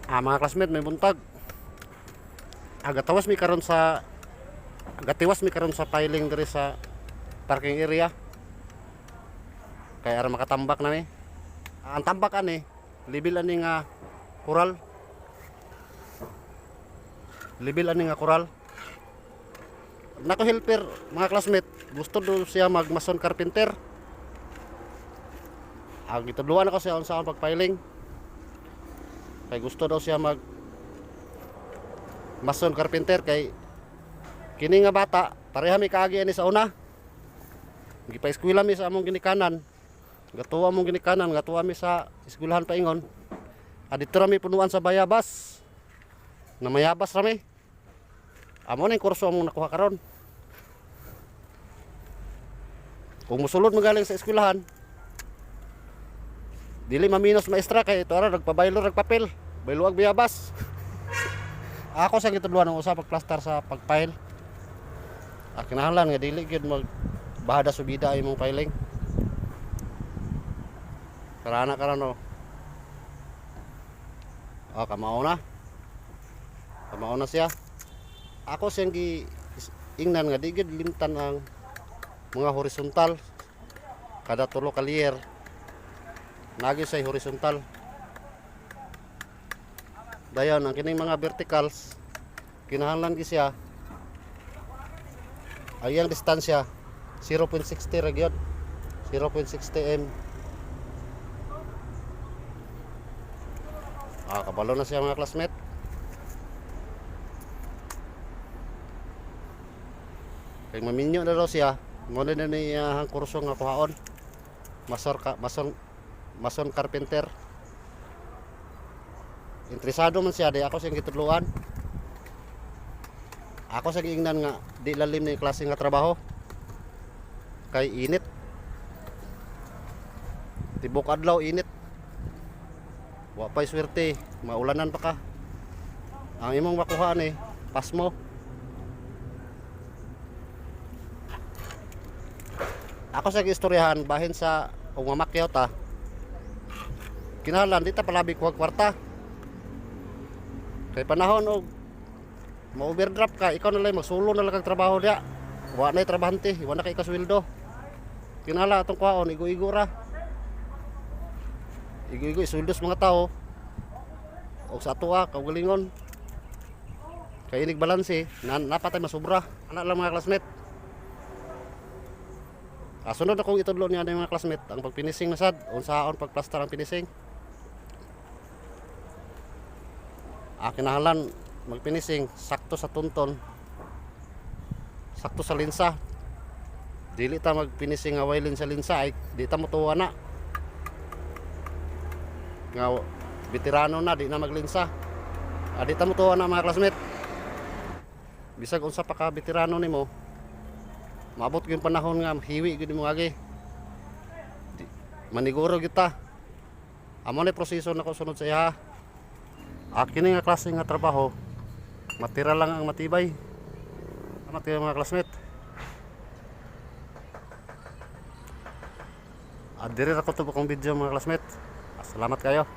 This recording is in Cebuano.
Mga classmate, may buntag. Gatawas mi karon sa gatiwas mi karon sa piling diri sa parking area. Kay aron makatambak na mi. Ang tambak ani, level ani nga kural. Level ani nga kural. Nako helper, mga classmate, gusto do siya mag mason carpenter. Gitudloan ako siya unsa ang pagpiling. Kay gusto daw siya mag mason carpenter kay kini nga bata pareha mi kaagi ani sa una. Gipa-eskwela mi sa among ginikanan. Gatuwa among ginikanan, gatuwa mi sa eskwelahan paingon. Dito ra mi punuan sa bayabas. Na mayabas ra mi. Amo na yung kurso among nakuha karon. Kung musulod magaling sa eskwelahan, dili maminos maestra kay ito ara nagpabaylo nagpapel, baylo ag bayabas. Ako sa gitudloan ang usa pagplastar sa pagpile. Kinahanglan nga dili gyud mag bahada subida ay imong piling. Karana karon oh. Kamao na. Kamao na siya. Ako siyang gi ingnan nga di gyud limtan ang mga horizontal kada tulo ka layer nagi sa horizontal. Dayon ang kining mga verticals kinahanglan gi siya ay ang distansya 0.60 ra gyud, 0.60 m. Kabalo na siya, mga classmate. Kay maminyo na daw siya, mo na niya ang kurso nga kuhaon, masor ka mason mason carpenter. Interesado man siya, di ako siyang gitudloan. Ako sa giingnan nga di lalim ni klase nga trabaho kay init tibok adlaw, init, wa pay swerte maulanan pa ka, ang imong makuha ni pasmo. Ako sa giistoryahan bahin sa kung mamakyaw ta, kinahanglan di ta palabi kuha kwarta kay panahon og ma-overdraft ka, ikaw na lang magsulo na lang kag trabaho diya, wa na trabahante, wa na kay kasweldo. Kinahanglan atong kuhaon igo-igo ra, igo-igo isweldo sa mga tao og sa atoa kaugalingon kay inig balanse na napatay masubra ana lang, mga classmate. Sunod akong itudlo niya mga classmate ang pagpinising na sad, unsaon pagplastar ang pinising. Kinahanglan magpinising sakto sa tunton, sakto sa linsa. Dili ta magpinising nga way linsa linsa ay di ta motuwa na nga veterano na di na maglinsa. Di ta motuwa na, mga classmate. Bisag unsa pa ka veterano nimo, maabot gyud panahon nga hiwi gyud mo agi. Maniguro gyud ta. Amo na proseso nako sunod sa iya. Kini nga klase nga trabaho, matira lang ang matibay. Salamat kayo, mga classmate. Diri ra ko to akong video, mga classmate. Salamat kayo.